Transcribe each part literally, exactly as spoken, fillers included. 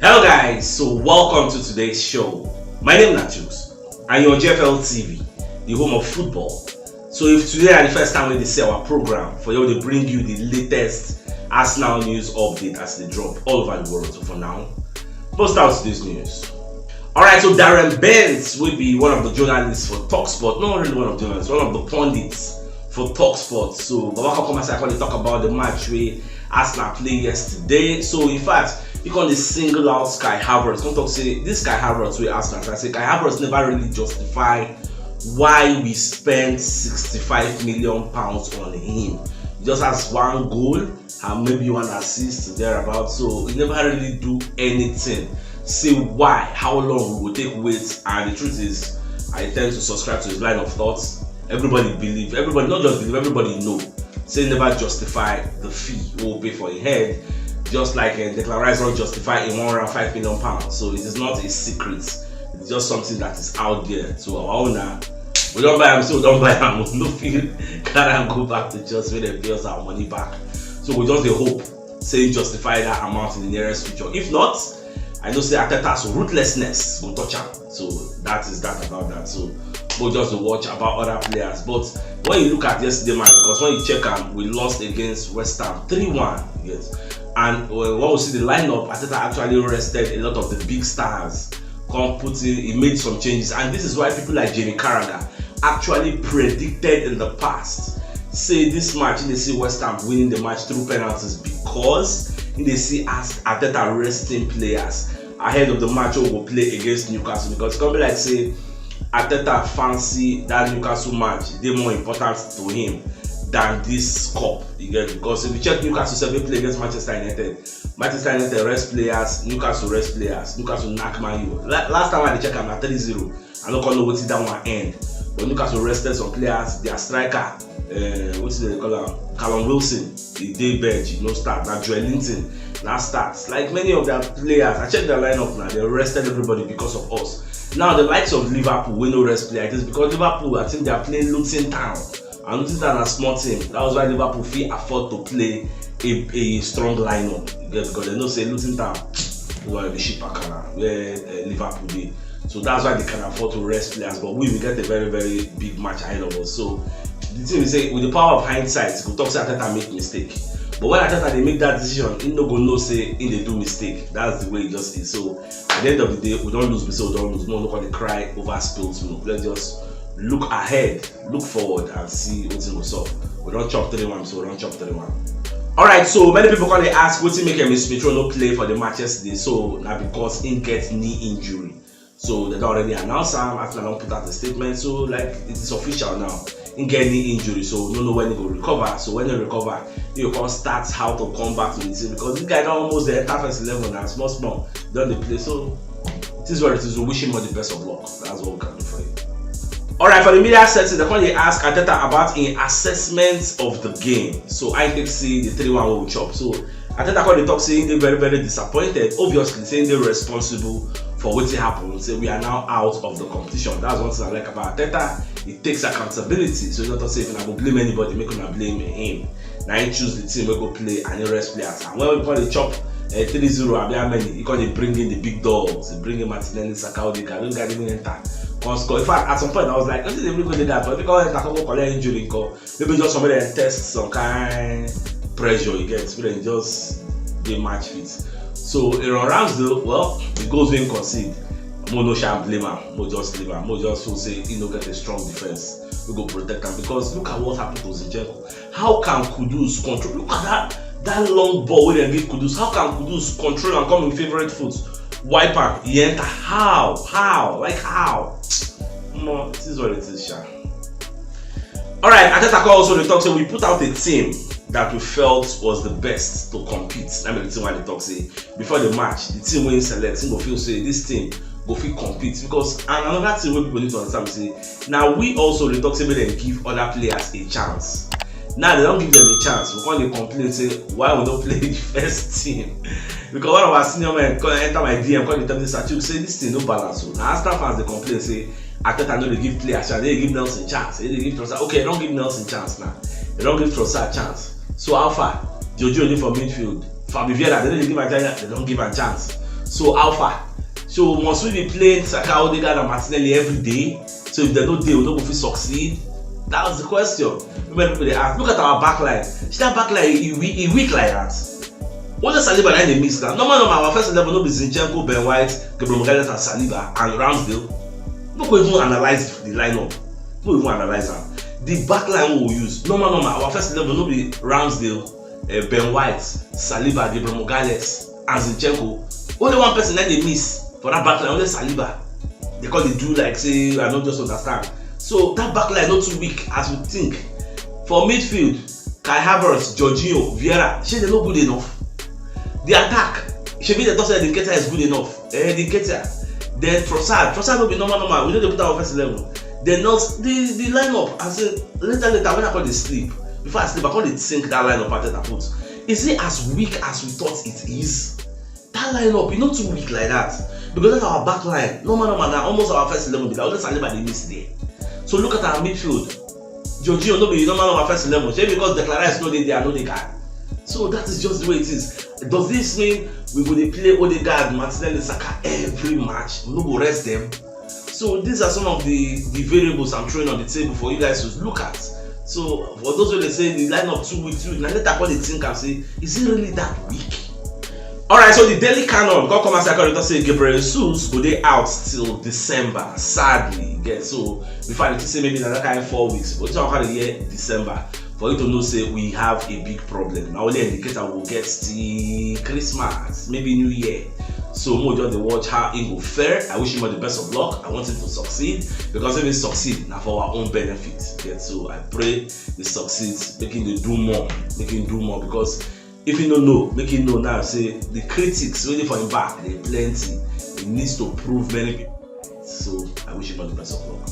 Hello guys, so welcome to today's show. My name is Nachus and you're on G F L T V, the home of football. So if today is the first time we see our program, for you to bring you the latest Arsenal news update as they drop all over the world. So for now, most out today's news. Alright, so Darren Bent will be one of the journalists for Talksport, not really one of the journalists, one of the pundits for Talksport. So Baba come as I call it talk about the match where Arsenal play yesterday. So in fact, you can single out Kai Havertz. Come talk say this Kai Havertz we Arsenal. So I say Kai Havertz never really justify why we spent sixty-five million pounds on him. He just has one goal and maybe one assist thereabout. So he never really do anything. Say why, how long we will take wait. And the truth is, I tend to subscribe to his line of thoughts. Everybody believe, everybody not just believe, everybody know. Say never justify the fee we will pay for a head, just like uh, Declan Rice not justify a one round five million pounds. So it is not a secret. It's just something that is out there. So our owner, we don't buy him, so we don't buy him. We no feel can go back to just when they pay us our money back. So we just dey hope say justify that amount in the nearest future. If not, I know say Arteta's ruthlessness will touch him. So that is that about that. So we'll just watch about other players. But when you look at yesterday match, because when you check him, we lost against West Ham three one. Yes. And when we see the lineup, Arteta actually rested a lot of the big stars. Come put in, he made some changes, and this is why people like Jamie Carragher actually predicted in the past say this match in the see West Ham winning the match through penalties because in the see as Arteta resting players ahead of the match we will play against Newcastle, because it's gonna be like say Arteta fancy that Newcastle match dey more important to him than this cup. You get, because if you check Newcastle seven play against Manchester United, Manchester United rest players, Newcastle rest players, Newcastle knock Man U. Last time I check am na three zero. I no come know wetin that one end. But Newcastle rested some players, their striker, uh, wetin dem call am, Callum Wilson, he dey bench, he no start. Na Joelinton na start. Like many of their players, I check their lineup now, they rested everybody because of us. Now the likes of Liverpool, we no rest players, it is because Liverpool, I think they are playing Luton Town. And Luton Town na small team. That was why Liverpool fit afford to play a, a strong lineup. You get, because they know say Luton Town is one of the ship akana where uh, Liverpool dey. So that's why they can afford to rest players. But we will get a very, very big match ahead of us. So the thing is say with the power of hindsight, we talk say Arteta make mistake. But when Arteta dey make that decision, he no go know say he dey do mistake. That's the way it just is. So at the end of the day, we don't lose, we say we don't lose. No, no, they cry over spilled milk. Let's just look ahead, look forward and see wetin go sup. We don chop three one, so we don chop three one. Alright, so many people come dey ask wetin make Emile Smith Rowe no play for the match yesterday. So na because he get knee injury. So they don already announce am, Arsenal don put out a statement. So like it is official now. He get knee injury, so we no know when he go recover. So when he recover, he go come start how to come back to the team, because this guy don almost dey enter first eleven na small small don dey play. So it is what it is. We wish him all the best of luck. That's what we can do for him. Alright, for the media setting, they come dey ask Arteta about him assessment of the game. So I take see the three one we chop. So Arteta come dey talk say he dey very, very disappointed. Obviously, say he dey responsible for wetin happen. Say we are now out of the competition. That's one thing I like about Arteta. He takes accountability. So he no talk say if una go blame anybody, make una blame him. Na him choose the team wey go play and he rest players. And when we come dey chop uh, three zero, abi how many, he come dey bring in the big dogs. He bring in Martinelli, Saka, Odegaard. Those guys didn't enter, come score. In fact, at some point I was like, wetin dey bring Odegaard for? If he come enter, come go collect injury, come maybe just somebody and test some kind pressure he get, so dem just dey match fit. So Aaron Ramsdale, well, the goals wey he concede, mo no shall blame am, mo just leave am, mo just feel say he no get a strong defense wey go protect am, because look at what happened to Zinchenko. How can Kudus control? Look at that that long ball wey dem give Kudus. How can Kudus control and come in favourite foot, wipe am, he enter? How? How? Like how? No, it is what it is, sha. Alright, Arteta come also dey talk say we put out a team that we felt was the best to compete. That be the thing why they talk say before the match, the team wey he select, he go feel say this team go fit compete, because and another thing wey people need to understand be say na we also dey talk say make dem give other players a chance. Now they don give them a chance, we come dey complain say why we no play the first team, because one of our senior men come enter my D M come dey tell me, Sir Chuks, say this thing no balance o. Na Arsenal fans dey complain say Arteta no dey give players chance, they dey give Nelson chance, they dey give Trossard. Okay, they don give Nelson chance now, they don give Trossard chance. So how far? Jojo dey for midfield, Fabio Vieira, they no dey give am chance, they don give am chance. So how far? So must we be playing Saka, Odegaard and Martinelli every day? So if they no dey, we no go fit succeed? That's the question. Many people dey ask. Look at our back line. See that back line, e weak, e weak like that. Only Saliba na dey miss now. Normal, normal, our first eleven no be Zinchenko, Ben White, Gabriel Magalhaes and Saliba and Ramsdale. No go even analyze the lineup. No even analyze am. The back line we go use. Normal, normal, our first eleven no be Ramsdale, uh, Ben White, Saliba, Gabriel Magalhaes and Zinchenko. Only one person na dey miss for that back line, only Saliba. They call the do like say I no just understand. So that back line not too weak as we think. For midfield, Kai Havertz, Jorginho, Vieira, shey they no good enough? The attack, shebi they talk say Nketiah is good enough. Eh, Nketiah. Then Trossard, Trossard no be normal, normal. We no dey put our first eleven. Then not the the lineup. As in, later, later when I call the sleep, before I sleep, I call it sink that lineup Arteta put. Is it as weak as we thought it is? That lineup, e no too weak like that. Because that's our back line. Normal, normal, now almost our first eleven be that. Only Saliba dey miss there. So look at our midfield. Jorginho no be normal, normal first eleven. Shey because Declan Rice no dey there, no dey guy. So that is just the way it is. Does this mean we go dey play Odegaard, Martinelli, Saka every match? We no go rest them. So these are some of the the variables I'm throwing on the table for you guys to look at. So for those who dey say the lineup too weak, too weak, na later I come dey think am say, is it really that weak? Alright, so the Daily Canon come come as I come talk say Gabriel Jesus go dey out till December. Sadly, you get, so before I think say maybe na that kind four weeks, but this one come dey hear December. For you to know say we have a big problem. Na only indicator we go get till Christmas, maybe New Year. So mo just dey watch how e go fare. I wish him all the best of luck. I want him to succeed, because if he succeed, na for our own benefit. Get, so I pray he succeeds, make him dey do more, make him do more, because if he no know, make him know now say the critics wey dey for him back dey plenty. He needs to prove many people. So I wish him all the best of luck.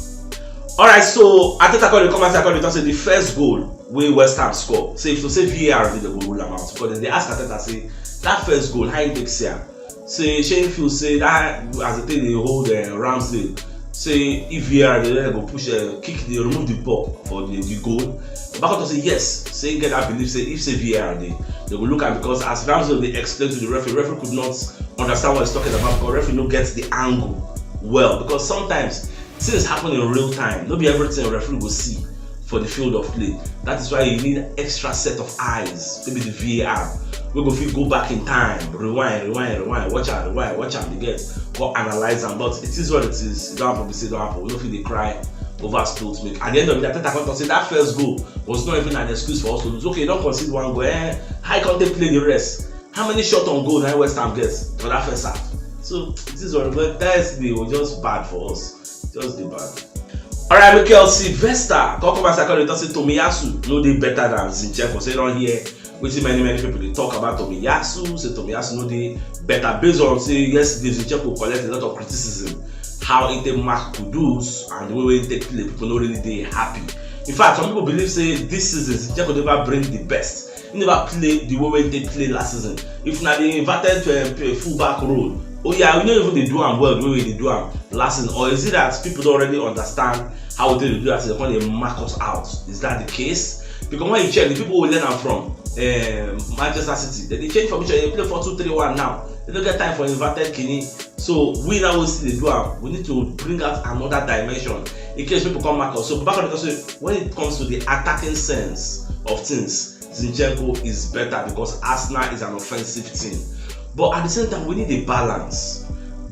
Alright, so Arteta come dey come out, come dey talk say the first goal wey West Ham score, say if to say V A R dey, they go rule am out, because they dey ask Arteta say that first goal, how he take see am? Say shey he feel say that as the thing dey hold, uh, Ramsdale, say if V A R dey, they go push, uh, kick, they remove the ball for the, the goal. Bakoto say yes, say he get that belief say if say V A R dey, they go look am, because as Ramsdale dey explain to the referee, referee could not understand what he's talking about, because referee no get the angle well, because sometimes things happen in real time, no be everything referee go see for the field of play. That is why you need extra set of eyes, maybe the V A R, wey go fit go back in time, rewind, rewind, rewind, watch am, rewind, watch am again, go analyze am. But it is what it is. It don happen, we say don happen. We no fit dey cry over spilt milk. At the end of the day, Arteta come talk say that first goal was not even an excuse for us to lose. Okay, you don concede one goal. Eh, how you come take play the rest? How many shots on goal na West Ham get for that first half? So it is what, but that yesterday was just bad for us. Just dey bad. Alright, Mikel Sylvester come come as I come dey talk say Tomiyasu no dey better than Zinchenko. Say you don hear wetin many, many people dey talk about Tomiyasu. Say Tomiyasu no dey better, based on say yesterday Zinchenko collect a lot of criticism, how he take mark Kudus and the way wey he take play, people no really dey happy. In fact, some people believe say this season Zinchenko never bring the best. He never play the way wey he take play last season. If na the inverted, uh, fullback role, oh yeah, we no even dey do am well the way we dey do am last season. Or is it that people don already understand how we take dey do that, so they come dey mark us out? Is that the case? Because when you check, the people we learn am from, um, Manchester City, they dey change formation. They play four two three one now. They no get time for inverted kini. So we now we still dey do am. We need to bring out another dimension in case people come mark us. So back on the, so when it comes to the attacking sense of things, Zinchenko is better because Arsenal is an offensive team. But at the same time, we need a balance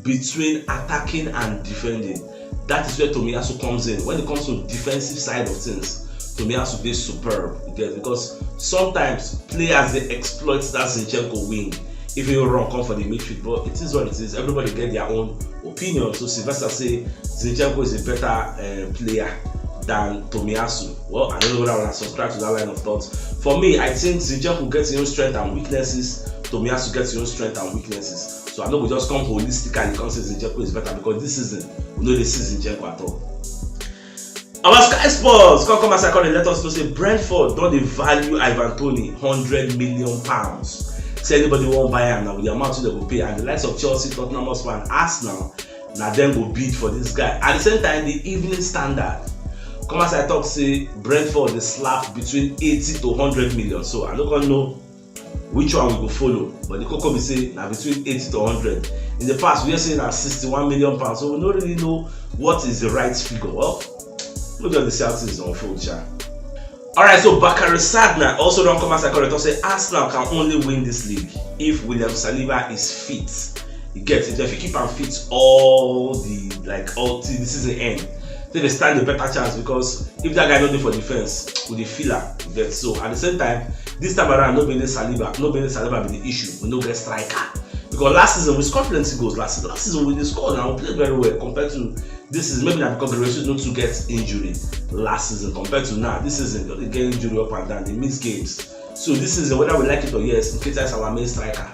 between attacking and defending. That is where Tomiyasu comes in. When it comes to defensive side of things, Tomiyasu dey superb. You get, because sometimes players dey exploit that Zinchenko wing. If you run come for the midfield, but it is what it is. Everybody get their own opinion. So Sylvester say Zinchenko is a better, uh, player than Tomiyasu. Well, I don't know whether I wanna subscribe to that line of thought. For me, I think Zinchenko gets his own strength and weaknesses. Tomiyasu gets his own strength and weaknesses. So I no go just come holistically come say Zinchenko is better, because this season we no dey see Zinchenko at all. Our Sky Sports come come as I come dey let us know say Brentford don dey value Ivan Toney hundred million pounds. Say anybody wan buy am na with the amount wey dem go pay, and the likes of Chelsea, Tottenham Hotspur and Arsenal, na dem go bid for this guy. At the same time, the Evening Standard come as I talk say Brentford dey slap between eighty to hundred million. So I no come know which one we go follow, but the koko be say na between eighty to hundred. In the past, we are saying at sixty-one million pounds, so we don't really know what is the right figure. Well, we just see how things unfold, sha. All right, so Bacary Sagna also don't come as I correct. Say Arsenal can only win this league if William Saliba is fit. You get it. If he keep am fit all the like all till the season end, then they stand a better chance because if that guy not do for defense, we the feel am. You get so at the same time, this time around, no be Saliba, no be Saliba be the issue. We no get striker because last season we scored plenty goals. Last season, last season we dey score now, we play very well compared to this season. Maybe na because Grace no too get injury last season compared to now. This season, they get injury up and down, they miss games. So this season, whether we like it or yes, Nketiah is our main striker.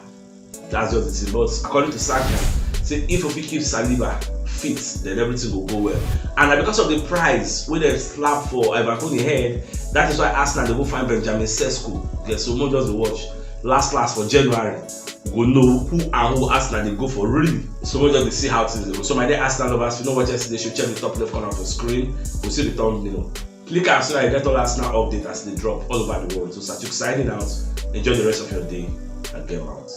That's just the thing. But according to Sagna, say if we keep Saliba fit, then everything will go well. And na because of the price wey dem slap for Ivan Toney head, that is why Arsenal dey go find Benjamin Sesko. Yes, so more just dey watch. Last last for January, we go know who and who Arsenal dey go for really. So more just dey see how things dey go. So my dear Arsenal lovers, if you no watch yesterday show, check the top left corner of your screen. Go see the thumbnail. Click am so that you get all Arsenal update as they drop all over the world. So Satuk signing out. Enjoy the rest of your day and game out.